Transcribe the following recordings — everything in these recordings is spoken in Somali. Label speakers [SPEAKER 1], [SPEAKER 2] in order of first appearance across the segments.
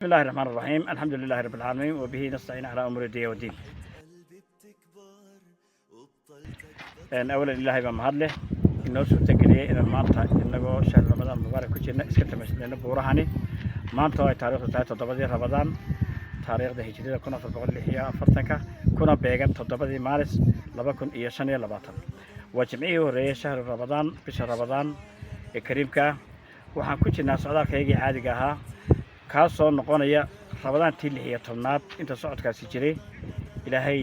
[SPEAKER 1] بسم الله الرحمن الرحيم، الحمد لله رب العالمين، وبه نستعين على أمور الدنيا والدين. Awalan, Ilaahay baa mahad leh inoo suurtageliyey inaan maanta inagoo shahr Ramadaan mubaarak ku jirna iska tamashleyno buurahani. Maanta oo ay taariikhdu tahay 7-dii Ramadaan, taariikhda hijriyada 1446-ka, kuna beegan 7-dii Maaris 2025, waa jimcihii u horreeyey shahru Ramadaan, bisha Ramadaan ee kariimka ah. Waxaan ku jirnaa socdaalkaygii caadiga ahaa, kaasoo noqonaya Ramadaantii 16aad inta socodkaasi jiray. Ilaahay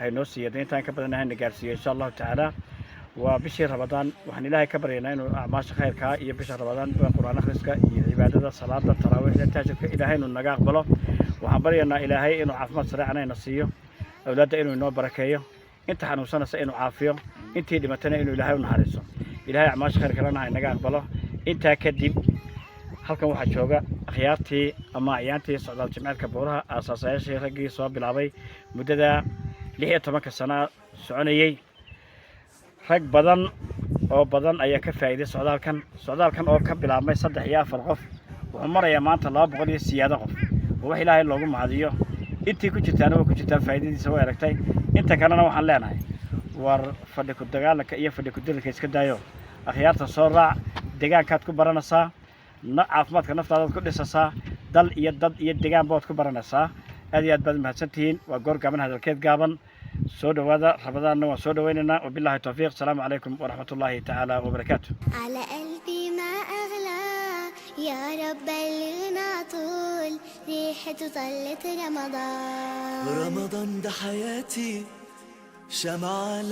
[SPEAKER 1] haynoo siiya intaan ka badan, hayna gaarsiiyo, insha Allahu tacaala. Waa bishii Ramadaan. Waxaan Ilaahay ka baryaynaa inuu acmaasha khayrkaa iyo bisha Ramadaan, Qur-aan akhriska iyo cibaadada, salaada taraawiixda, tahajudka, Ilaahay inuu naga aqbalo. Waxaan baryaynaa Ilaahay inuu caafimaad sareecana ina siiyo, awlaadda inuu inoo barakeeyo, inta xanuunsanaysa inuu caafiyo, intii dhimatana inuu Ilaahay u naxariiso. Ilaahay acmaasha khayr kalena ha inaga aqbalo. Intaa kadib, halkan waxaa jooga akhyaartii ama acyaantii socdaal jimceedka buuraha, aasaasayaashii, raggii soo bilaabay muddada 16-ka sana soconayey. Rag badan oo badan ayaa ka faa'iiday socdaalkan. Socdaalkan oo ka bilaabmay saddex iyo afar qof wuxuu marayaa maanta 200 iyo siyaado qof. Oo wax Ilaahay loogu mahadiyo. Intii ku jirtaana way ku jirtaa, faa'iidadiisa way aragtay. Inta kalena waxaan leenahay, war fadhi ku dagaalanka iyo fadhi ku dirirka iska daayo, akhyaarta soo raac. Deegaankaad ku baranaysaa, caafimaadka naftaadaad ku dhisasaa, dal iyo dad iyo degaan baad ku baranaysaa. Aad iyo aad baad mahadsantihiin. Waa goor gaaban, hadalkeed gaaban. Soo dhowaada, Ramadaanna waan soo dhowaynaynaa. Wabillahi towfiiq. Asalaamu calaykum waraxmat ullaahi tacaala wabarakaatu.
[SPEAKER 2] على قلبي ما أغلى، يا رب بلغنا طول ريحته طلت رمضان.
[SPEAKER 3] رمضان ده حياتي، شمعة.